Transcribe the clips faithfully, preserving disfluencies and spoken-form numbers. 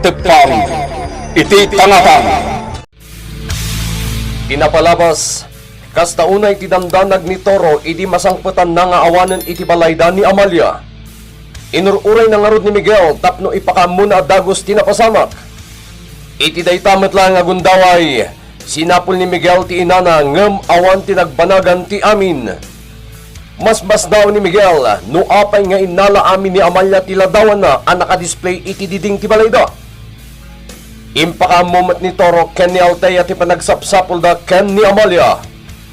Teppang iti tangatang. Ti napalabas, kasta unay ti dandanag ni Toro idi masangpetanna nga awanen iti balayda ni Amalia. Inur-urayna ngarud ni Miguel tapno ipakaammona a dagus ti napasamak. Iti dayta met laeng a gundaway, sinapul ni Miguel ti inana ngem awan ti nagbanagan ti amin. Masmasdaaw ni Miguel no apay nga innala amin ni Amalia ti ladawanna a nakadisplay iti diding ti balayda. Impakaammo met ni Toro ken ni Althea ti panagsapsapulda ken ni Amalia.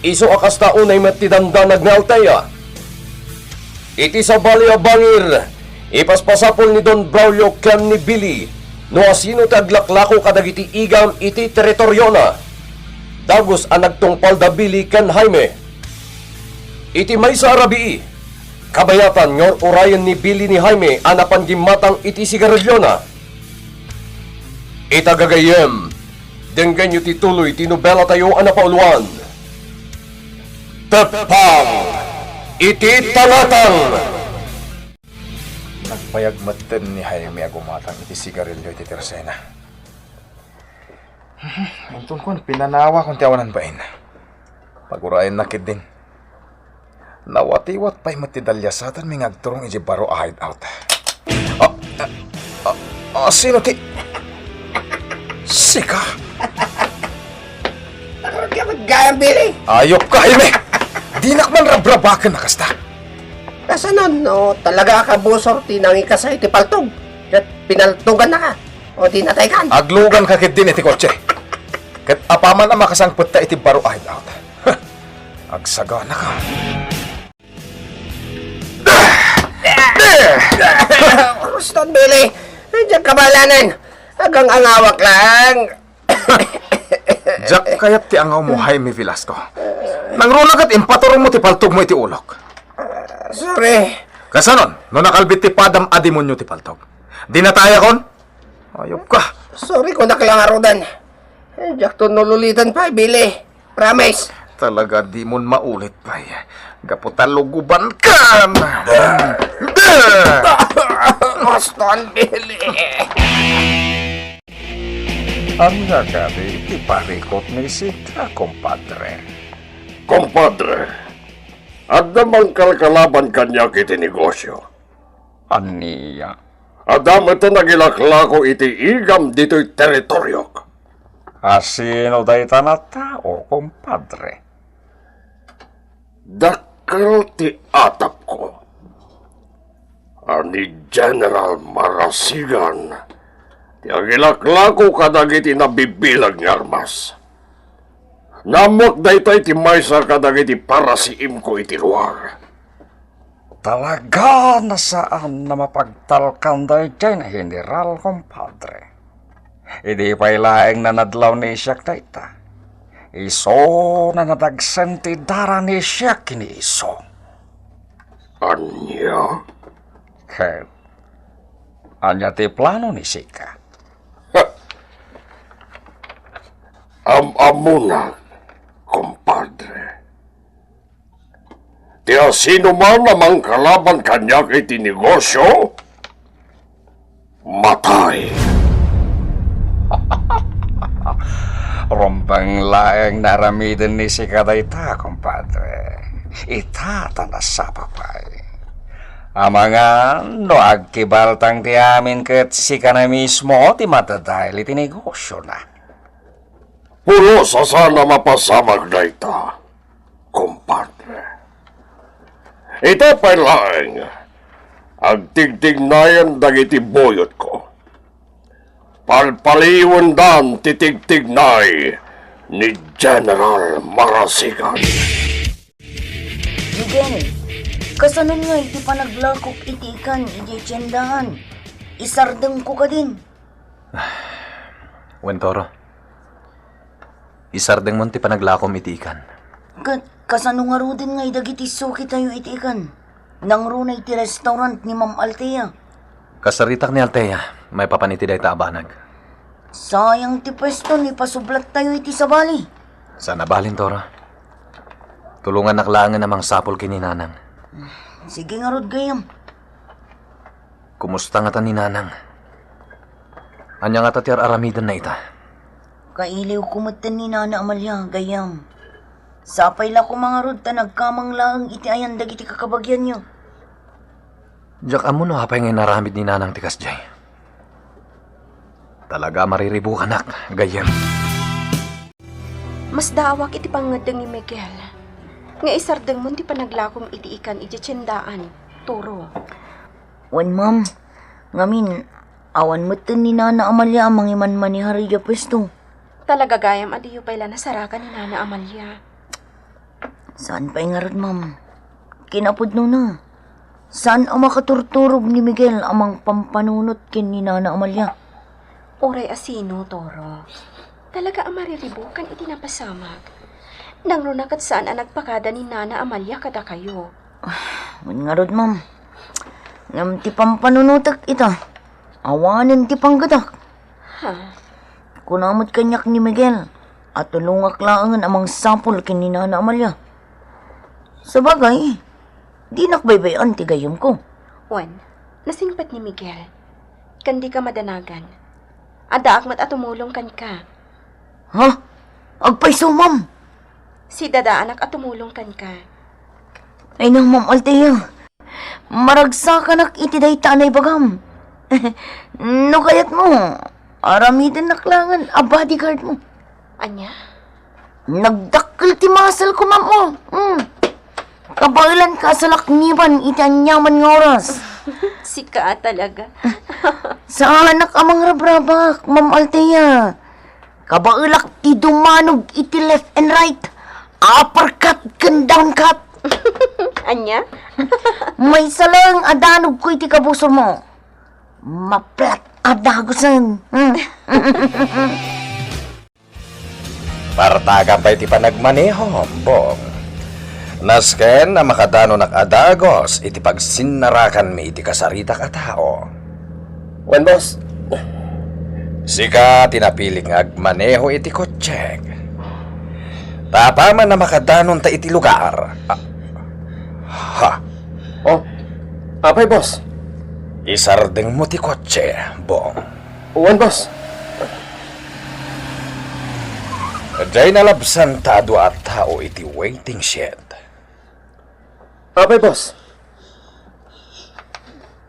Isu a kasta unay met ti dandanag ni Althea. Iti sabali a bangir, ipaspasapul ni Don Braulio ken ni Billy no asino ti aglaklako kadagiti igam iti teritoriona. Dagus a nagtungpal da Billy ken Jaime. Iti maysa a rabii, kabayatan nga ur-urayen ni Billy ni Jaime a napan gimmatang iti sigariliona. Ita gagayyem, denggenyo ti tuloy ti nobelatayo a napauluan, Teppang iti Tangatang. Nagpayag metten ni Jaime a gumatang iti sigarilio iti tersena. Inton kuan, pinanawakon ti awanan bain. Pagurayennak ketdin. Nawatiwat pay met ti daliasatanmi nga agturong idiay baro a hideout. Ah, ah, ah, ah, sino ti... Sika? Agayam, Billy. Ayop ka, Jaime! Dinak man rabrabaken a kasta. Kasano no talaga a kabusor ti nangikasa iti paltog ket pinaltogannaka? O di nataykan? Agluganka ketdin iti kotse. Ket apaman a makasangpetta iti baro a hideout, agsaganaka. Ruston, Billy! Diak kabalanen! Agang-angawak lang! Diak kayat ti angawmo, Jaime Velasco. Nangruna ket impaturongmo ti paltogmo iti ulok. Sorry. Kasanon, no nakalbit ti padam a demonio ti paltog? Di natayakon? Ayop ka. Sorry, kunak lang ngaruden. Diakto nululiten pay, Billy. Promise. Talaga dimon maulit pay. Gapu ta lugubanka. Ruston, Billy. Ania kadi ti parikut ni Sika, kumpadre? Kumpadre, adda mangkalkalaban kaniak iti negosio. Ania? Adda met nagilaklako iti igam ditoy teritoriok. Asino dayta a tao, kumpadre? Dakkel ti atapko a ni General Marasigan ti agilaklako kadagiti nabibileg nga armas. Naammoak dayta iti maysa kadagiti parasiimko iti lugar. Talaga a saan a mapagtalkan daydiay a general, kumpadre. Idi pay laeng nanadlaw ni Isiak dayta, isu a nadagsen ti dara ni Isiak ken ni Iso. Ania? Ket ania ti plano ni Sika? Am-ammonak, kumpadre. Ti asinoman a mangkalaban kaniak iti negosio, matay. Rumbeng laeng a aramiden ni Sika dayta, kumpadre. Ita ta nasapa pay. Amangan no agkibaltang ti amin ket sikana mismo ti madadael iti negosiona. Pulos a saan a mapasamak dayta, kumpadre. Ita pay laeng, agtigtignayan dagiti buyotko. Palpaliwendan ti tigtignay ni General Marasigan. Miguel, kasanon nga iti panaglakok iti ikan idiay tiendahan? Isardengko kadin. Wen, Toro. Isardengmon ti panaglakom iti ikan. Ket kasano ngaruden nga idagiti sukitayo iti ikan? Nangruna iti restaurant ni Ma'am Althea. Kasaritak ni Althea, maipapan iti dayta a banag. Sayang ti pwesto ni pasublattayo iti sabali. Saan a balin, Toro. Tulongannak laengen a mangsapul ken ni Nanang. Sige ngarud, gayyem. Kumusta ngata ni Nanang? Ania ngata ti ar-aramidenna ita? Kailiwko metten ni Nana Amalia, gayyem. Sapay la koma ngarud ta nagkamang laeng iti ayan dagiti kakabagianyo. Diak ammo no apay nga inaramid ni Nanang ti kasdiay. Talaga a mariribukanak, gayyem. Masdaawak iti pangngeddeng ni Miguel nga isardengmon ti panaglakom iti ikan iti tiendaan, Toro. Wen, ma'am. Ngamin, awan metten ni Nana Amalia a mangimanmanehar idiay puesto. Talaga gayyem a diyo pay la nasarakan ni Nana Amalia. Saan pay ngarud, ma'am. Kinapudnona, saan a makaturturog ni Miguel a mangpampanunot ken ni Nana Amalia. Uray a sino, Toro. Talaga a mariribukan iti napasamak. Nangruna ket saan a nagpakada ni Nana Amalia kadakayo. Wen ngarud, ma'am. Ngem ti pampanunotek ita, awanen ti panggedak. Ha? Kuna met kaniak ni Miguel a tulongak laengen a mangsapul ken ni Nana Amalia. Sabagay, dinak baybay-an ti gayyemko. Wen, nasingpet ni Miguel. Ken dika madanagan. Addaak met a tumulong kenka. Ha? Agpayso, ma'am? Sidadaanak a tumulong kenka. Ay na, Ma'am Althea. Maragsakanak iti dayta a naibagam. No kayatmo, aramidennak laengen a bodyguard mo. Ania? Nagdakkel ti muscle ko, ma'am, oh. Mm. Kabaelanka a salakniban iti aniaman nga oras. Sika talaga. Saanak a mangrabrabak, Ma'am Althea. Kabaelak ti dumanog iti left and right, uppercut ken downcut. Ania? Maysa laeng a danogko iti kabusormo. Maplat a dagusen. Partagam pay ti panagmanehom, Bong. Nasken a makadanonak a dagus iti pagsinnarakanmi iti kasaritak a tao. Wen, boss. Sika ti napilik nga agmaneho iti kotsek. Ta apaman a makadanonta iti lugar. Ah, ha? Oh, apay, boss? Isardengmo ti kotse, Bong. Wen, boss. Diay nalabsan ta a dua a tao iti waiting shed. Apay, boss?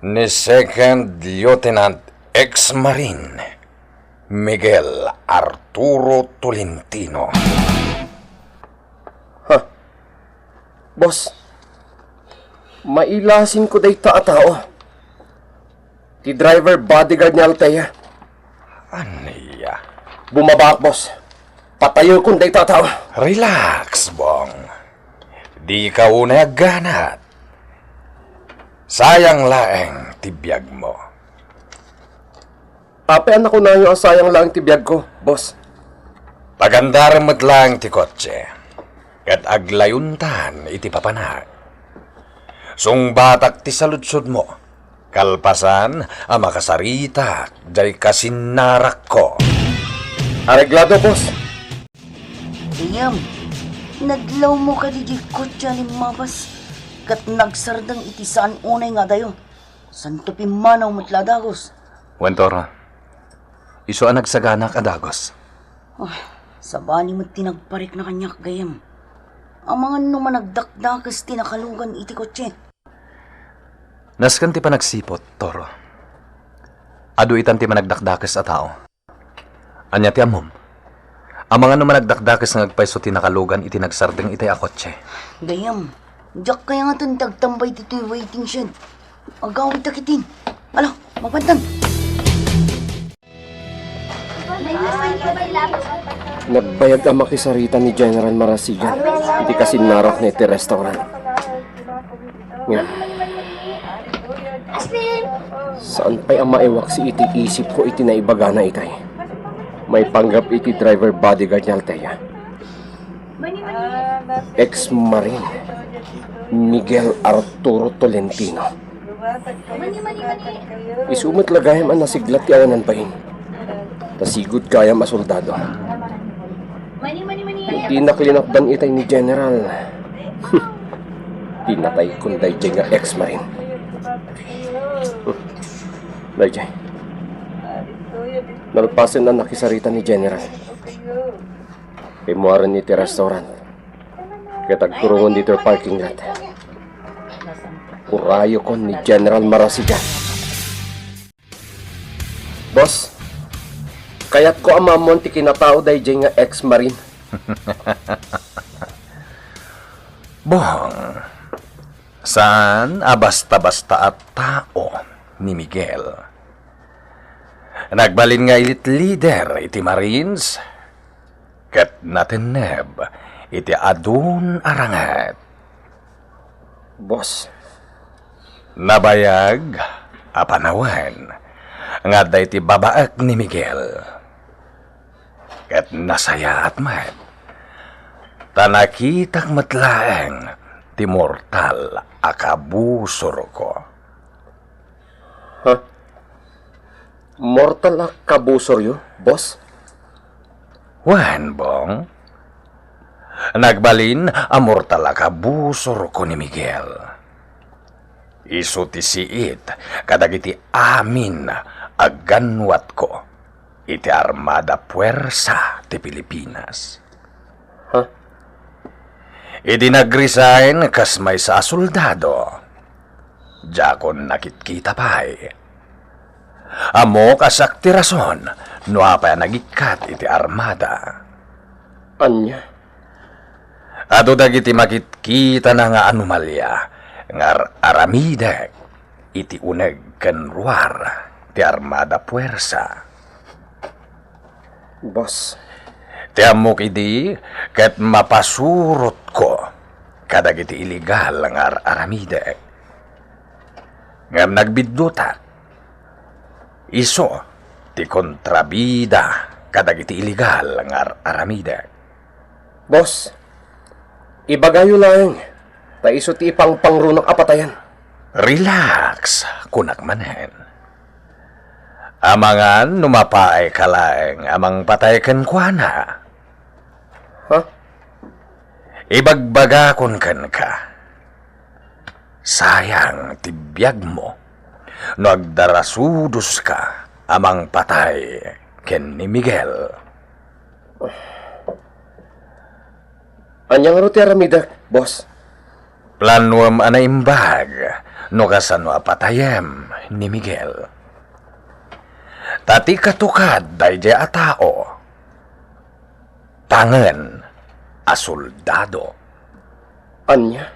Ni Second Lieutenant ex-Marine Miguel Arturo Tolentino. Ha? Boss, mailasinko dayta a tao. Ti driver bodyguard ni Althea. Ania? Bumabaak, boss. Patayekon dayta a tao. Relax, Bong. Dika unay agganat. Sayang laeng ti biagmo. Apay a nakunayo a sayang laeng ti biagko, boss? Pagandarem met laeng ti kotse, ket aglayontan iti papanak. Sungbatak ti saludsodmo, kalpasan a makasaritak diay kasinnarakko. Areglado, boss. Gayyem, nadlawmo kadi diay kotse a limmabas, ket nagsardeng iti saan unay nga adayo. Santo pimmanaw met la a dagus. Wen, Toro, isu a nagsaganak a dagus. Ah, sabali met ti nagparikna kaniak, gayyem. Amangan no managdakdakes ti nakalugan iti kotse. Nasken ti panagsiput, Toro. Adu itan ti managdakdakes a tao. Ania ti ammom? Amangan no managdakdakes nga agpayso ti nakalugan iti nagsardeng itay a kotse. Gayyem, diak kayangaten ti agtambay ditoy waiting shed. Agawidtak itin. Ala, mapantan. Nagbayag a makisarita ni General Marasigan iti kasinnarakna iti restaurant. Ngem, saan pay a maiwaksi iti isipko iti naibagana itay. Maipanggep iti driver bodyguard ni Althea. Ex-Marine Miguel Arturo Tolentino. Isu met la gayam a nasiglat ti awanan bain. Ta sigud gayam a soldado. Iti naklinapdan itay ni General, pinataykon daydiay nga ex-marine. Daydiay. Nalpasen a nakisarita ni General. Pimmuaren iti restaurant. Ket agturungon ditoy parking lot. Urayokon ni General Marasigan. Boss, kayatko a maammuan ti kinatao daydiay nga ex-marine. Bong, saan a basta-basta a tao ni Miguel. Nagbalin nga elite leader iti Marines, ket natenneb iti adun a ranget. Boss. Nabayag a panawen nga adda iti babaek ni Miguel. Ket nasayaat met ta nakitak met laeng ti mortal a kabusorko. Ha? Mortal a kabusoryo, boss? Wen, Bong. Nagbalin a mortal a kabusorko ni Miguel. Isu ti siit kadagiti amin a ganwatko iti Armada Puersa ti Pilipinas. Ha? Idi nag-resign kas maysa a soldado, diakon nakitkita pay. Ammok a siak ti rason no apay a nagikkat iti armada. Ania? Adu dagiti makitkitana nga anomalia nga ar-aramidek iti uneg ken ruar ti Armada Puersa. Boss. Ti ammok idi ket mapasurotko kadagiti illegal nga ar-aramidek. Ngem nagbiddutak. Isu ti kontrabida kadagiti illegal nga ar-aramidek. Boss, ibagayo laeng, ta isu ti ipangpangrunak a patayen. Relax, kunak manen. Amangan no mapaayka laeng a mangpatay kenkuana. Ha? Ibagbagakon kenka. Sayang ti biagmo no agdarasudoska a mangpatay ken ni Miguel. Ania ngarud ti aramidek, boss? Planuem a naimbag no kasano a patayem ni Miguel. Ta ti katukad daydiay a tao, tangen a soldado. Ania?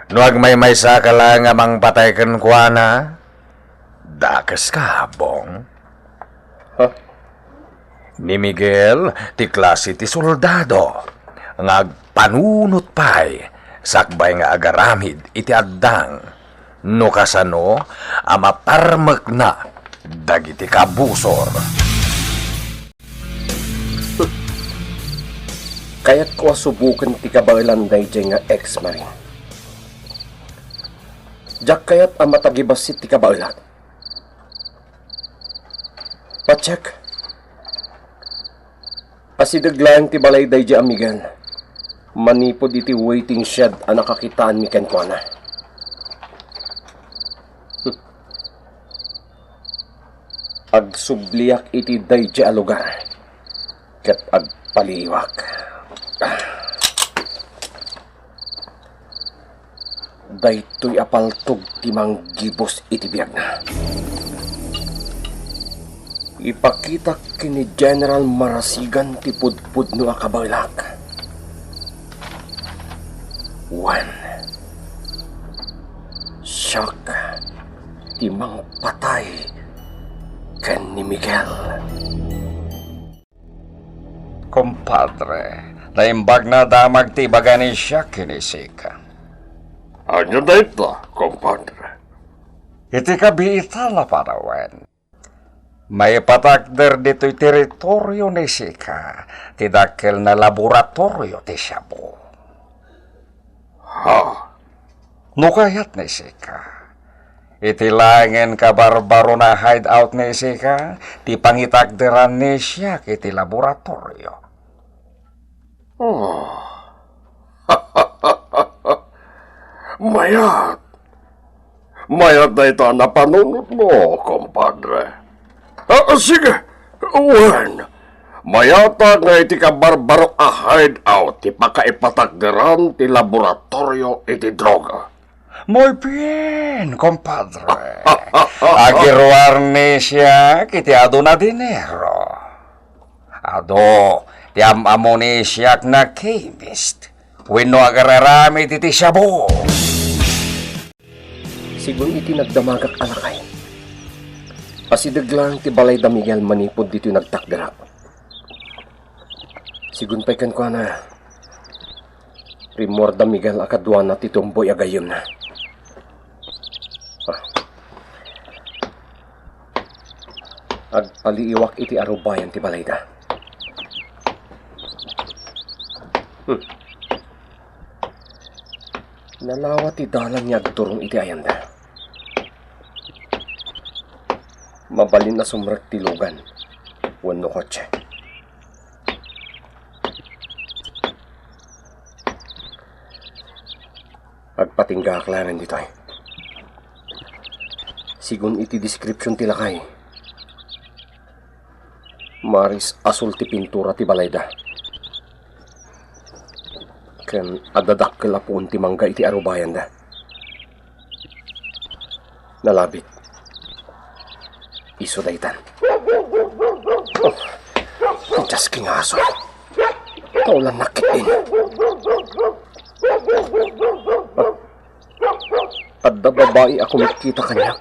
No agmaymaysaka laeng a mangpatay kenkuana, dakeska, Bong. Ha? Ni Miguel ti klase ti soldado nga agpanunot pay sakbay nga agaramid iti addang no kasano a maparmekna dagiti kabusor. Kayatko a suboken ti kabaelan daydiay nga ex-marine. Diak kayat a matagibassit ti kabaelak. Patiek. Asideg laeng ti balay daydiay a Miguel. Manipud iti waiting shed a nakakitaanmi kenkuana. Agsubliak iti daydiay a lugar ket agpaliiwak. Daytoy a paltog ti manggibus iti biagna. Ipakitak ken ni General Marasigan ti pudpudno a kabaelak. Wen, siak ti mangpatay ken ni Miguel. Kompadre, naimbag na damag ti ibaga ni Jack ken ni Sika. Ania dayta, kompadre? Iti kabiitan a panawen, maipatakder ditoy teritorio ni Sika ti dakkel na laboratorio ti shabu. Ha? No kayat ni Sika, iti laengen kabarbarona hideout ni Sika ti pangitakderan ni Jack iti laboratorio. Oh. Mayat. Mayat dayta a napanunotmo, kompadre. Ah, ah, sige. Wen, mayata nga iti kabarbaro a hideout ti pakaipatakderan ti laboratorio iti droga. Muy bien, compadre. Agiruar ni siak iti adu na dinero. Adu ti am-ammo ni siak na chemist wenno agararamid iti shabu. Sigun iti nagdamagak a lakay, asideg laeng ti balay da Miguel manipud ditoy nagtakderak. Sigun pay kenkuana, rimmuar da Miguel a kaduana ti tumboy a gayyemna. Ah. Agpaliiwak iti arubayan ti balayda. Hmm. Nalawa ti dalan nga agturong iti ayanda. Mabalin a sumrek ti lugan wenno kotse. Agpatinggaak laengen ditoy. Sigun iti description ti lakay, maris asul ti pintura ti balayda. Ken adda dakkel a puon ti mangga iti arubayanda. Nalabit. Isu daytan. Oh, dasking nga aso. Kaulan nakit din. Adda babai a kumitkita kaniak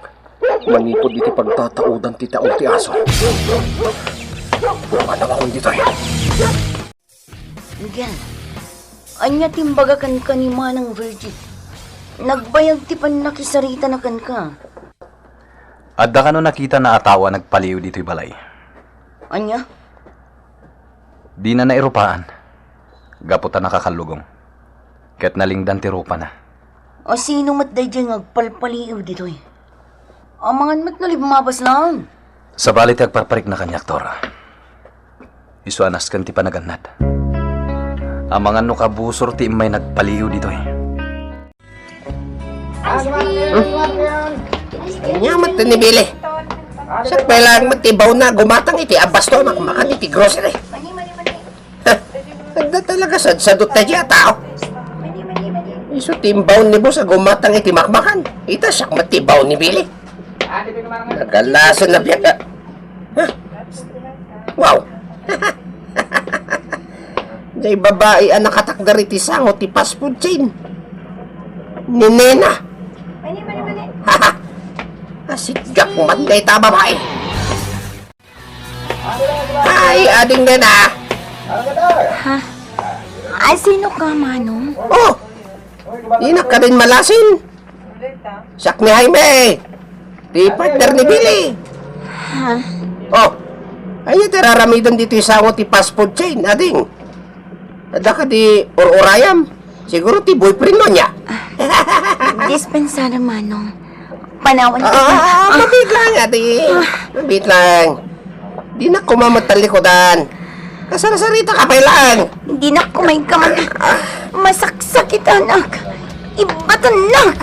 manipud iti pagtataudan ti tao ti aso. Pumanawakon ditoy. Miguel, ania ti imbaga kenka ni Manang Virgie? Nagbayag ti pannakisaritana kenka. Adda kano nakitana a tao a nagpaliiw ditoy balay? Ania? Dina nairupaan, gapu ta nakakallugong, ket nalingdan ti rupana. A sino met daydiay nga agpalpaliiw ditoy? Amangan met no limmabas laeng. Sabali ti agparparikna kaniak, Tora. Isu a nasken ti panagannad. Amangan no kabusor ti immay nagpaliiw ditoy. Ania met ni Billy? Siak pay laeng met ti bawna gumatang iti abasto a makmakan iti grocery. Ha, adda talaga sadsadot daydiay a tao. Isu ti imbaon ni boss a gumatang iti makmakan. Ita, siak met ti baon ni Billy. Nagalasen a biag a. Ha? Wow! Diay babai a nakatakder iti sango ti fast food chain. Ni Nena. Asigak man dayta a babai. Ay, ading Nena. Ha? Ay, sino ka, Manong? Oh! Dinak kadin malasin. Siak ni Jaime. Ti partner ni Billy. Ha? Oh, ania ti raramidem ditoy sango ti fast food chain, ading? Adda kadi ur-urayam? Siguro ti boyfriend mo nia. Dispensar, Manong. Panawan Ah, kita. Ah, ah, mabit lang, adi. Mabit lang. Dinak koma met talikudan. Kasarsarita ka pay lang. Dinak kumain ka man. Masaksakitanak. Ibatanak.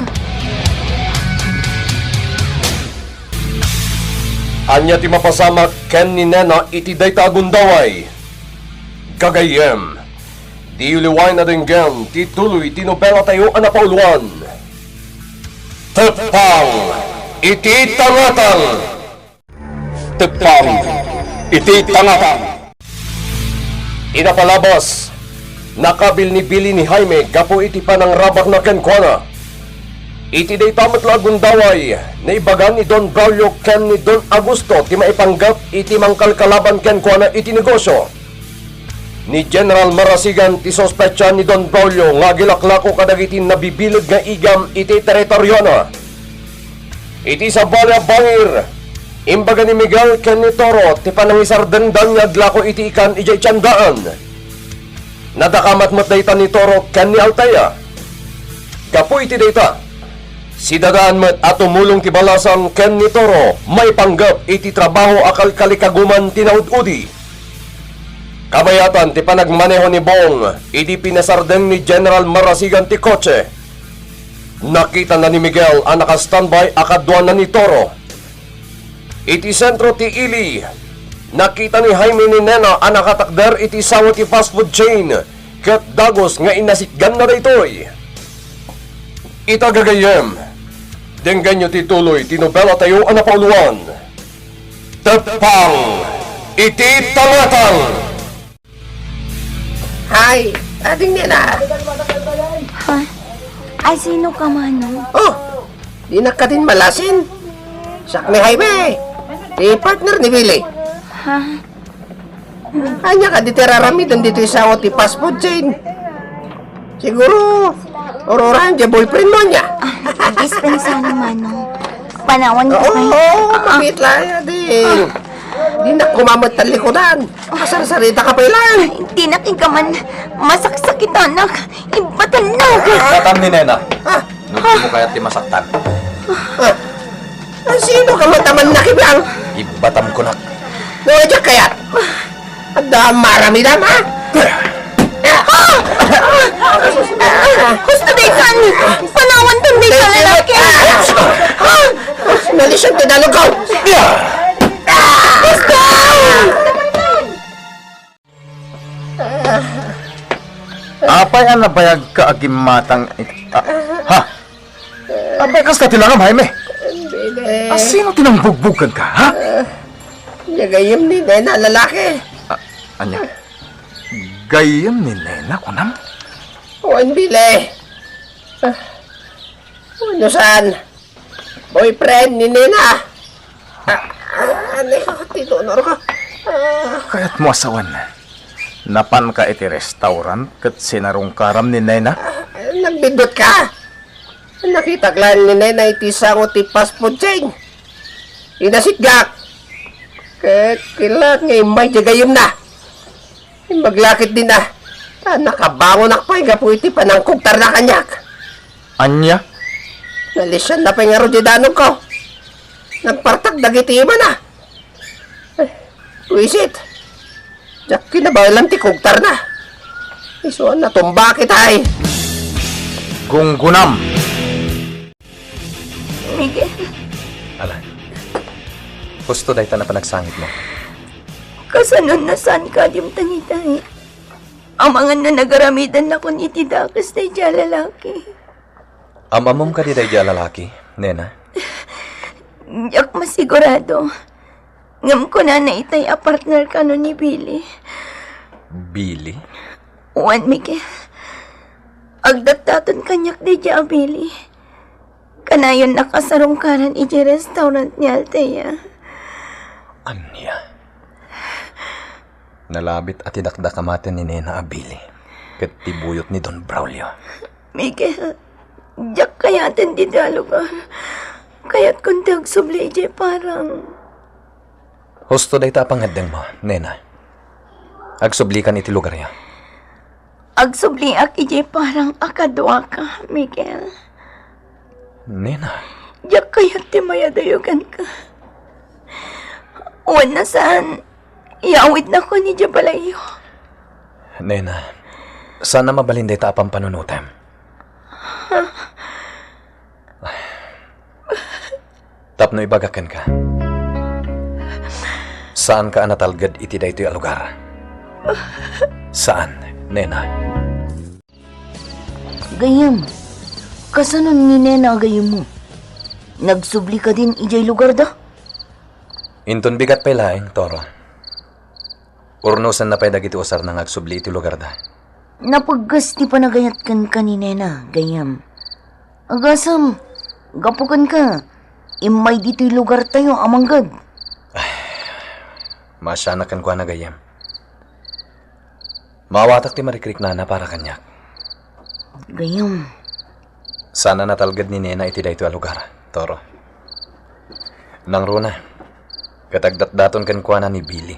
Ania ti mapasamak ken ni Nena iti dayta a gundaway? Gagayyem, diyo liwayen a denggen ti tuloy ti nobelatayo a napauluan, Teppang iti Tangatang. Teppang iti Tangatang. Iti napalabas, nakabil ni Billy ni Jaime gapu iti panangrabakna kenkuana. Iti dayta met la a gundaway, naibagan ni Don Braulio ken ni Don Augusto ti maipanggep iti mangkalkalaban kenkuana iti negosio. Ni General Marasigan ti suspetsa ni Don Braulio nga agilaklako kadagiti nabibileg nga igam iti teritoriona. Iti sabali a bangir, imbaga ni Miguel ken ni Toro ti panangisardengdan nga aglako iti ikan idiay tiendaan. Nadakamat met dayta ni Toro ken ni Althea. Gapu iti dayta, sidadaan met a tumulong ti balasang ken ni Toro maipanggep iti trabaho a kalkalikaguman ti naud-udi. Kabayatan ti panagmaneho ni Bong idi pinasardeng ni General Marasigan ti kotse. Nakitana ni Miguel a naka-standby a kaduana ni Toro. Iti sentro ti ili, Nakita ni Jaime ni Nena a nakatakder iti sango ti fast food chain, ket dagus nga inasitganna daytoy. Ita gagayyem, denggenyo ti tuloy ti nobela tayo a napauluan, Teppang iti Tangatang. Hay, ading Nena. Ha? Ay, sino ka, Manong? Oh, dinak kadin malasin. Siak ni Jaime, ti partner ni Billy. Ha? Ania kadi ti raramiden ditoy sango ti fast food chain? Siguro, ururayan ti boyfriend mo ania. Ah, dispensa ni Manong. Panawan ko Oo, kay oo, Ah, makit lang yan, di. Di na kumamot talikudan. Masarsarita ka pa ilan. Ay, di na ikaman. Masaksakit, anak. Ibatan na. Ibbatam ni Nena. Ah. No di mo kayat ti masaktan. Ah. Ah, sino ka mataman na kibang? Ibbatam ko, nak. No, diak kayat. Adda maramidam, ha? Ah! Husto daytan! Panawan ton dayta lalaki! Ah! Nalisan ti dalog ko! Husto! Apay a nabayag ka a gimmatang it-, ah, ha? Apay kasta ti langam, Jaime? Bile. A sino ti nangbugbog kenka, ha? Nia gayyem ni Nena a lalaki. Ah, ania? Gayyem ni Nena, kunam? Wen, Bile. Ah, wenno saan? Boyfriend ni Nena. Ah, ah, ano, ti donor ko. Ah. Kayat mo a sawen, napanka iti restaurant ket sinarungkaram ni Nena? Ah, nagbiddut ka? Nakitak laeng ni Nena iti sango ti fast food chain. Inasitgak. Ket kilat nga immay ti gayyemna. Imbag la ketdin a, ta nakabangonak pay gapu iti panangkugtarna kaniak. Ania? Nalisanna pay ngarud ti danogko. Nagpartak dagiti imana. Eh, buisit. Diak kinabaelan ti kugtarna. Isu a natumbak itay. Gunggunam. Miguel. Ala. Husto dayta a panagsangitmo. Kasano a saan ka adim tangitay? Amangan no nagaramidennakon iti dakes daydiay a lalaki. Am-ammom kadi daydiay a lalaki, Nena? Diak masigurado. Ngem kunana itay a partner kano ni Billy. Billy? Wen, Miguel. Agdatdaton kaniak daydiay a Billy. Kanayon a kasarungkaran idiay restaurant ni Althea. Ania? Nalabit a ti dakdakamaten ni Nena a Billy ket ti buyot ni Don Braulio. Miguel, diak kayaten dita a lugar. Kayatkon ti agsubli idiay parang. Husto dayta a pangngeddengmo, Nena. Agsublikan iti lugaryo. Agsubliak idiay parang a kaduaka, Miguel. Nena. Diak kayat ti mayadayo kenka. Wen no saan, iyawidnakon idiay balayyo. Nena, saan a mabalin dayta a pampanunotem. Tapno ibagak kenka, saanka a natalged iti daytoy a lugar. Saan, Nena. Gayyem, kasano ni Nena a gayyemmo? Nagsubli kadin idiay lugarda? Inton bigat pay laeng, Toro. Urnosenna pay dagiti usarna nga agsubli iti lugarda. Napegges ti panagayat kenka ni Nena, gayyem. Agasem, gapu kenka, immay ditoy lugartayo a mangged. Maasianak kenkuana, gayyem. Maawatak ti marikriknana para kaniak. Gayyem. Saan a natalged ni Nena iti daytoy a lugar, Toro. Nangruna, ket agdatdaton kenkuana ni Billy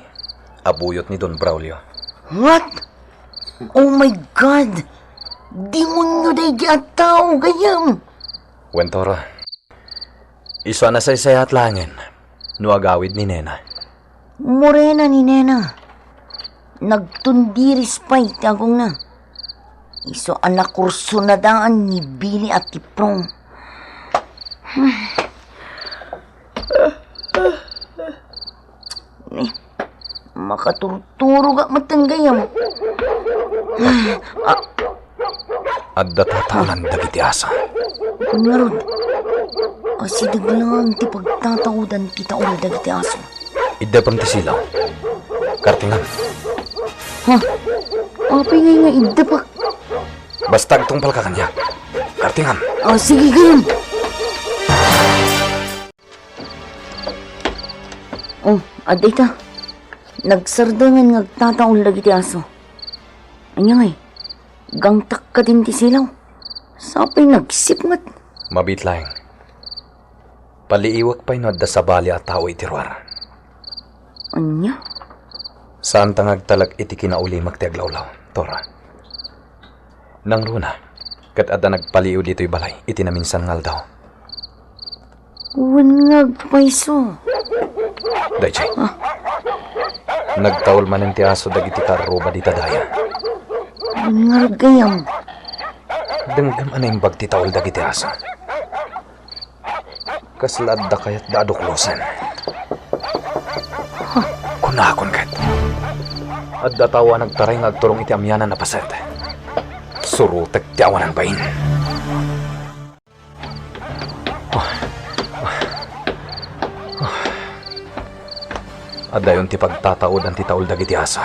a buyot ni Don Braulio. What? Oh my God! Demonyo daydi a tao, gayyem! Wen, Toro, isu a nasaysayaat laengen no agawid ni Nena. Murena ni Nena. Nagtundiris pay ti agongna. Isu a nakursunadaan ni Billy a ti prom. Hmm. Ni, Makaturturoga metten gayam. Ah, adda tataolan dagiti aso. Ngarud, asideg laeng ti pagtataodan ti taol dagiti aso. Iddepem ti silaw. Kartingan. Ha? Apay ngay nga iddepek? Basta agtungpalka kaniak. Kartingan. Ah, sige, gayam. Oh, adda ita. Nagsardengen nga agtataol dagiti aso. Ania ngay? Gangtak kadin ti silaw. Sapay nagsipnget. Mabiit laeng. Paliiwek pay no adda sabali a tao iti ruar. Ania? Saanta nga agtalek iti kinaulimek ti aglawlaw, Tora. Nangruna, ket adda nagpaliiw ditoy balay iti naminsan nga aldaw. Wen nga agpayso. Daydiay. Ah. Nagtaol manen ti aso dagiti kaarruba dita daya. Wen nga gayam. Denggem a naimbag ti taol dagiti aso. Kasla adda kayatda a duklosen. Kunakon ket, adda tao a nagtaray nga agturong iti amianan a paset. Surotek ti awanan bain. Adayon ti pagtataodan ti taol dagiti aso.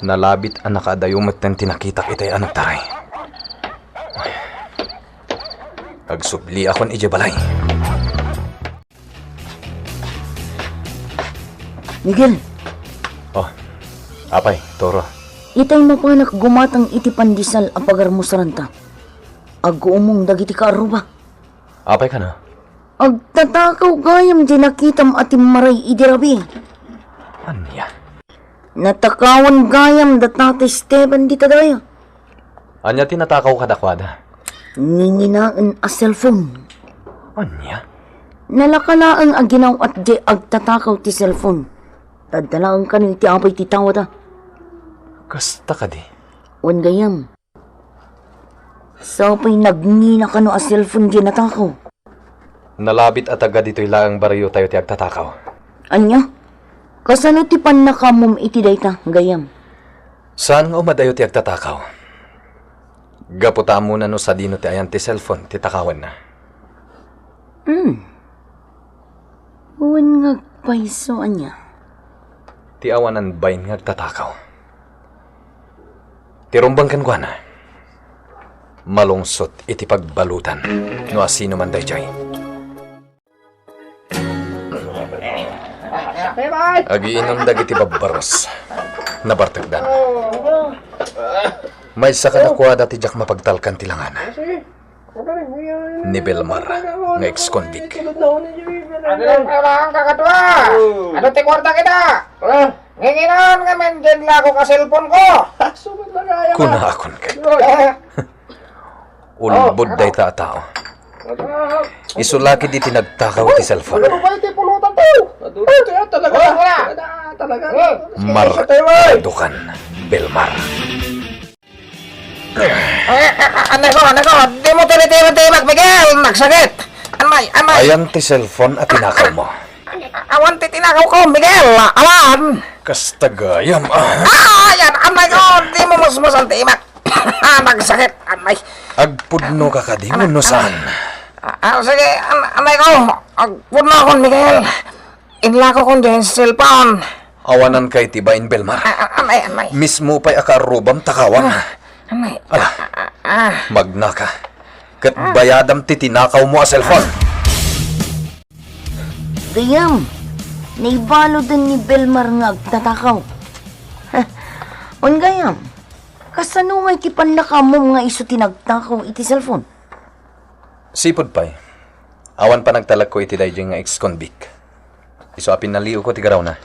Nalabit a nakaadayo metten ti nakitak itay a nagtaray. Agsubliakon idiay balay. Miguel! Oh, apay, Toro? Itay mapanak gumatang iti pandesal a pagarmusaranta. Aguumong dagiti kaarruba. Apay kano? Agtatakaw gayam ti nakitam a timmaray idi rabii. Ania? Natakawan gayam da Tata Esteban dita daya. Ania ti natakaw kadakuada? Nginginaen a cellphone. Ania? Nalaka laeng a ginaw-at diay agtatakaw ti cellphone. Tadda laeng kano iti apay ti tawada. Kasta kadi? Wen gayam. Sapay nagngina kano a cellphone diay natakaw. Nalabit a taga ditoy laeng barriotayo ti agtatakaw. Ania? Kasano ti pannakaammom iti dayta, gayam? Saan nga umadayo ti agtatakaw? Gapu ta ammona no sadino ti ayan ti cellphone ti takawenna. Hmm. Wen nga agpayso ania? Ti awanan bain nga agtatakaw. Ti rumbeng kenkuana, malungsot iti pagbaludan no asino man daydiay. Agiinum dagiti babbaros. Nabartekdan. Maysa kadakuada ti diak mapagtalkan ti langana. Ni Belmar nga ex-convict. Ano ang kailangan, kakadwa? Ano ti kwarta kita? Nginginan nga men din lako ka cellphone ko. Kunakon ket. Ulbod dayta a tao. Isu la ketdi ti nagtakaw ti cellphone. Ano ba iti pulutan to? Talaga. Talaga. Markadukan, Belmar. Ay, ay, ay, anay ko, anay ko, di mo tinitibag-tibag, Miguel! Nagsakit! Anay, anay! Ayan ti cellphone a tinakaw mo. Awan ti tinakaw ko, Miguel! Awan! Kasta gayam, ah. Ah, ayan, anay ko, di mo musmusan tibag. Ah, nagsakit, anay. Agpudno ka kadi, wenno saan? Ah, ah, sige, an-, anay ko, agpudno akon, Miguel. Inlako kon diay cellphone. Awanan kay ti bain, Belmar. Ah, ah, amay, amay. Mismo pay a kaarrubam takawan. Ah, amay. Ala, ah, ah, ah. Magnaka. Ket bayadam ti tinakaw mo a cellphone. Gayam, naibaloden ni Belmar nga agtatakaw. Wen gayam, kasano nga iti pannakaammom nga isu ti nagtakaw iti cellphone? Sipud pay, awan panagtalekko iti daydiay nga ex-convict. Isu a pinaliwko ti garawna.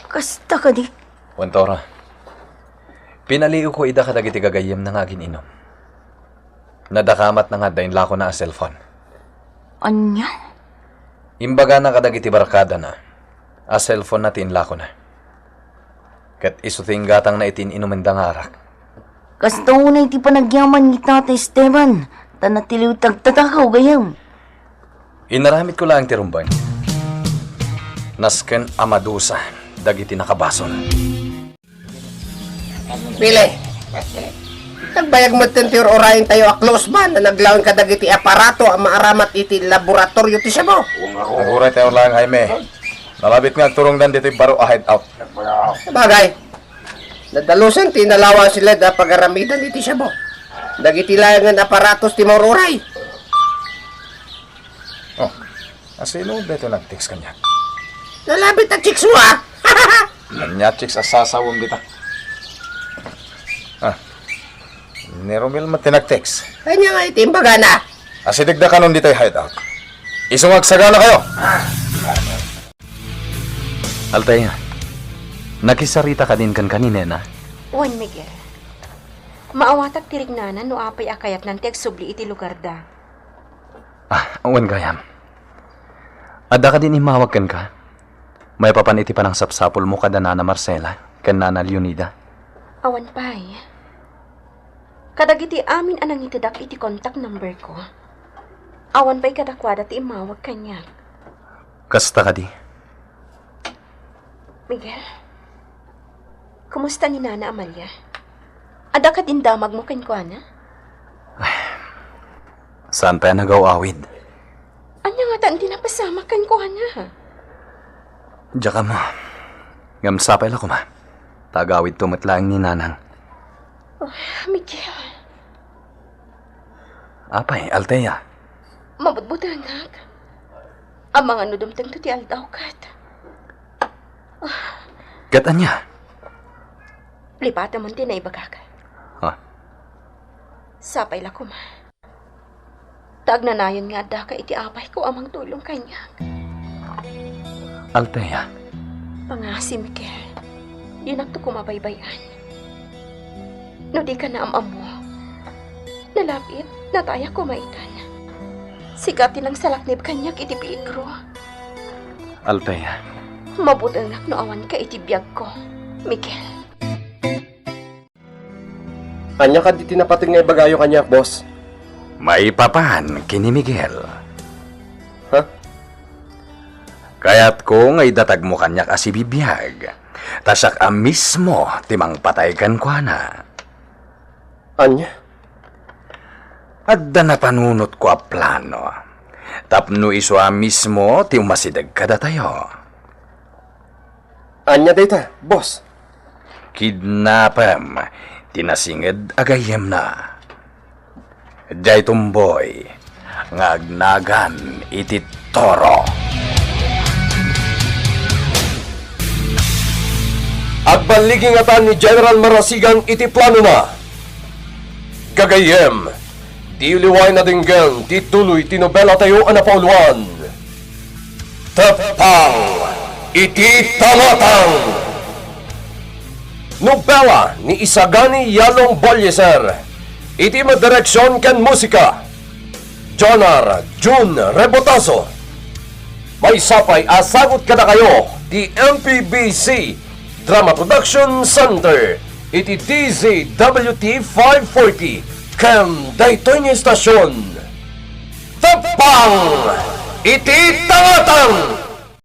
Kasta kadi? Wen, Tora. Pinaliwko ida kadagiti gagayyemna nga agin-inum. Nadakamatna nga adda inlakona a cellphone. Ania? Imbagana kadagiti barkadana a cellphone-na ti inlakona. Ket isu ti inggatangna iti in-inumenda nga arak. Kasta unay ti panagyaman ni Tata Esteban, ta natiliw ti agtatakaw gayam. Inaramidko laeng ti rumbeng. Nasken a madusa dagiti nakabasol. Pili. Nagbayag metten ti ur-urayentayo a close band a naglaeng kadagiti aparato a maaramat iti laboratorio ti Cebu. Nag-uraytayo laeng, Jaime. Nalabit nga agturongdan ditoy baro a hideout. Bagay. Nadalusan ti inalawa a siled a pagaramidan iti Cebu. Dagiti laengen aparatos ti maur-uray. Oh, asino daytoy nag-text kaniak? Nalabit a chicks mo, ah! Ania chicks a sasawem dita? Ah, ni Romel met ti nag-text. Ania nga iti imbagana? Asidegda kanon ditoy hideout. Isu nga agsagalakayo! Althea, nakisarita kadin kenka ni Nena? Wen, Miguel. Maawatak ti riknana no apay a kayatnan ti agsubli iti lugarda. Ah, wen gayam. Adda kadin immawag kenka? Maipapan iti panangsapsapulmo kada Nana Marcela ken Nana Leonida? Awan pay. Kadagiti amin a nangitedak iti contact number ko, awan pay kadakuada ti immawag kaniak. Kasta kadi? Miguel, kumusta ni Nana Amalia? Adda kadin damagmo kenkuana? Saan pay a nagaw-awid? Ania ngatan ti napasamak kenkuana? Diak ammo. Ngem sapay la koma. Ta agawidto met laeng ni Nanang. Oh, Miguel. Apay, Althea? Mabutbutengak. Amangan no dumtengto ti aldaw ket. Ket ania? Lipatemon ti naibagak. Ha? Sapay la koma. Ta agnanayon nga addaka iti apayko a mangtulong kaniak. Althea. Pangngaasim, Miguel. Dinakto koma baybay-an. No dika naam-ammo, nalabit, natayak koma itan. Sika ti nangsalaknib kaniak iti peligro. Althea. Mabutengak no awanka iti biagko, Miguel. Ania kadi ti napateg nga ibagayo kaniak, boss? Maipapan ken ni Miguel. Ha? Kayatko nga idatagmo kaniak a sibibiag, ta siak a mismo ti mangpatay kenkuana. Ania? Adda napanunotko a plano, tapno isu a mismo ti umasideg kadatayo. Ania dayta, boss? Kidnapem ti nasinged a gayyemna. Diay tumboy nga agnagan iti toro. Agballigi ngatan ni General Marasigan iti planona. Gagayyem, diyo liwaen a denggen ti tuloy ti nobelatayo a napauluan. Teppang iti tangatang. Nobela ni Isagani Yalong Bolieser. Iti madireksion ken musika, Jonar Jun Rebotazo. Maysa pay a sagut kadakayo ti M P B C Drama Production Center iti D Z W T five forty ken daytoy nga istasion. Teppang iti tangatang!